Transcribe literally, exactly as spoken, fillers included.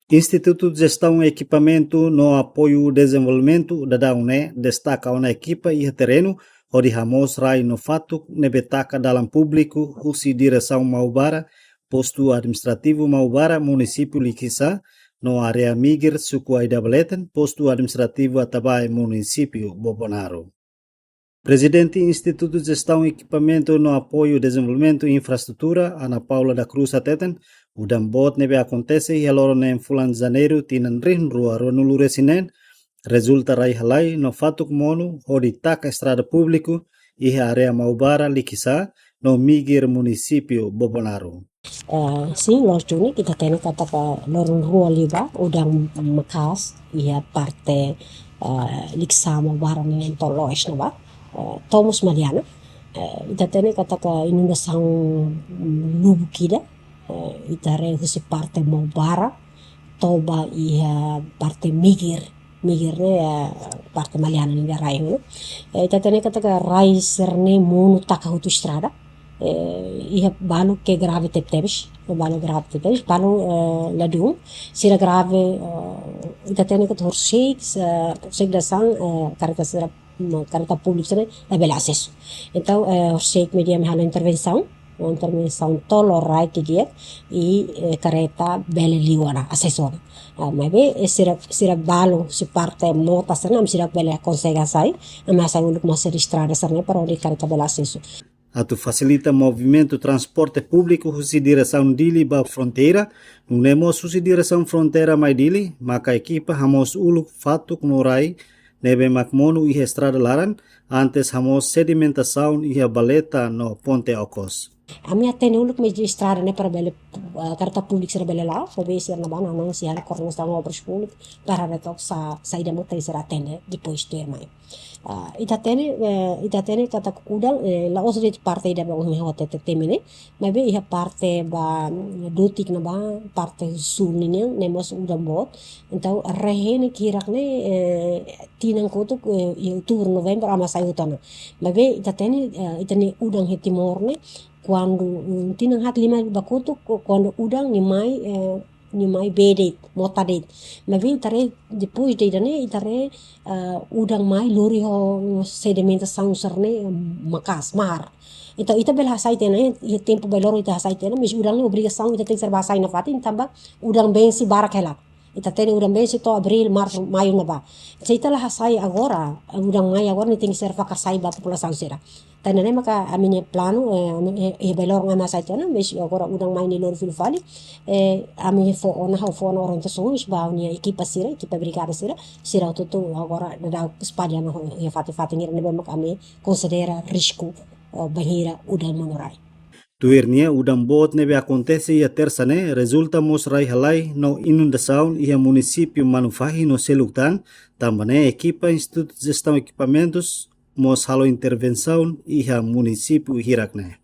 Institutu Jestaun Ekipamentu no Apoiu Dezenvolvimentu daudaun ne'e destaka ona ekipa iha terrenu hodi hamoos rai no fatuk ne'ebé taka dalan públiku husi Diresaun Maubara, Postu Administrativu Maubara, Munisípiu Likisá, no área Migir, Suku Aida Baleten, Postu Administrativu Atabae, Munisípiu Bobonaro. Prezidente Institutu Jestaun Ekipamentu no Apoiu Dezenvolvimentu Infraestrutura, Ana Paula da Cruz hateten, udan boot ne'ebé akontese iha loron neen fulan Janeiru tinan rihun rua ruanulu resin neen, rezulta rai-halai no fatuk monu hodi taka estrada públiku iha área Maubara, Likisá, no Migir, Munisípiu Bobonaro. Eh, sin, loos duni, ita hatene katak loron rua liubá udan maka'as iha parte, eh, Likisá Maubara nian to'o loos ne'ebá, eh, to'o mós Maliana. Eh, ita hatene katak inundasaun lubuk ida, eh, ita haree husi parte Maubara to'o ba iha parte Migir, Migir ne'e, eh, parte Maliana nian rai, no? Eh, ita hatene katak rai sira-ne'e monu taka hotu estrada. Eh, iha balu ke grave tebetebes, balu grave tebetebes, balu, eh, ladún, sira grave, eh, ita hatene katak horisehik, eh, horisehik dadeer-saan, eh, karreta sira, mm, karreta públiku sira labele asesu. Entaun, eh, horisehik media mai halo intervensaun, intervensaun to'o lori rai ke dia, i, eh, karreta bele liu ona, asesu ona. Ah, maibé, eh, sira, sira balu, husi parte mota sira-ne'e, sira bele konsege hasai, ami hasai uluk mós sira estrada sira-ne'e para hodi karreta bele asesu. Atu fasilita movimentu transporte públiku husi diresaun Dili ba fronteira, nune'e mós husi diresaun fronteira mai Dili, maka ekipa hamoos uluk fatuk no rai ne'ebé mak monu iha estrada laran, antes hamoos sedimentasaun iha baleta no ponte okos. Ami atende uluk mós estrada ne'e para bele, eh, karreta públiku sira bele la'o, maibé sira ne'ebá nanan sei halo koordenasaun obras públikas para haree took sa, saida mak tenke ser atende depois tuirmai. Ah, ita hatene, eh, ita hatene katak udan, eh, la'ós de'it parte ida ba ohin ha'u hatete temi ne'e, maibé iha parte ba, mm, Dutik ne'ebá, parte súl ninian, ne'e mós udan boot. Entaun, rai ne'e hirak ne'e, eh, tinan kotuk, eh, iha outubru, novembru, ami hasai hotu ona. Maibé ita hatene, eh, ita-nia udan iha Timor ne'e, kuandu, mm, tinan haat lima ba kotuk, ku-, kuandu udan nia mai, eh, nia mai bee de'it, mota de'it. Maibé ita haree, depois de ida-ne'e, ita haree, eh, udan mai lori ho sedimentasaun sira-ne'e, mm, maka'as, mahar. Entaun, ita bele hasai tiha ona, iha tempu bailoro ita hasai tiha ona, mas udan ne'e obrigasaun ita tenke ser bá hasai nafatin, tanba udan bense barak hela. Ita hatene udan bense to'o abríl, marsu, maiu ne'ebá. Se ita la hasai agora, udan mai agora ne'e tenke ser fakar sai ba populasaun sira. Tan ne'e maka ami-nia planu, eh, ami, eh, eh, bailoro ami hasai tiha ona, mas agora udan mai ne'e lori fila fali, eh, ami fó ona, ha'u fó ona orientasaun ba ha'u-nia ekipa sira, ekipa brigada sira, sira hotu-hotu agora daudaun espalla ona ho, iha fatin-fatin sira ne'ebé maka ami konsidera risku, eh, bainhira udan monu rai. Tuir nia, udan boot ne'ebé akontese iha Tersa ne'e rezulta mós rai-halai no inundasaun iha munisípiu Manufahi no seluk tan, tanba ne'e ekipa Institutu Jestaun Ekipamentus mós halo intervensaun iha munisípiu hirak ne'e.